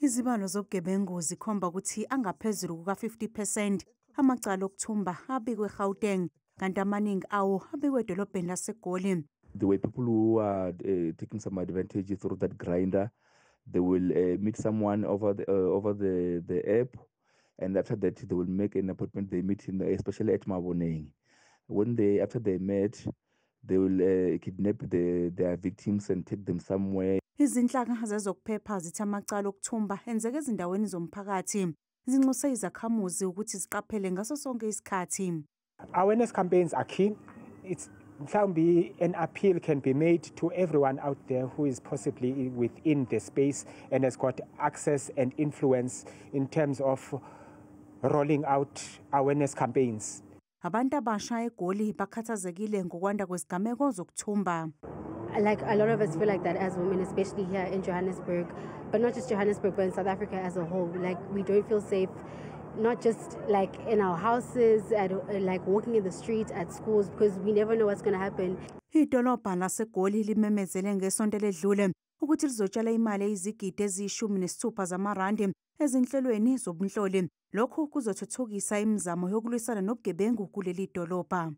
Izibalo zobugebengu zikhomba ukuthi angaphezulu kuka-50% amacala okuthumba abikwe eGauteng, kanti amaningi awo abikwe edolobheni laseGoli. There were people who are taking some advantage through that Grindr. They will meet someone over the app, and after that they will make an appointment. They meet in, especially at Maboneng. When they after they met, they will kidnap their victims and take them somewhere. Izinhlaka zezokuphepha zithi amacala okuthumba enzeka ezindaweni zomphakathi. Zinxuse izakhamuzi ukuthi ziqaphele ngaso sonke isikhathi. Awareness campaigns are key. It's mhlawumbe an appeal can be made to everyone out there who is possibly within the space and has got access and influence in terms of rolling out awareness campaigns. Abantu abasha eGoli bakhathazekile ngokwanda kwezigameko zokuthumba. Like, a lot of us feel like that as women, especially here in Johannesburg, but not just Johannesburg, but in South Africa as a whole. Like, we don't feel safe, not just like in our houses, at like walking in the street, at schools, because we never know what's going to happen. Idolobha laseGoli limemezele ngesonto eledlule ukuthi lizotshala imali eyizigidi eziyi-16 zamarandi ezinhlelweni zobunhloli. Lokhu kuzothuthukisa imizamo yokulwisana nobugebengu kuleli dolobha.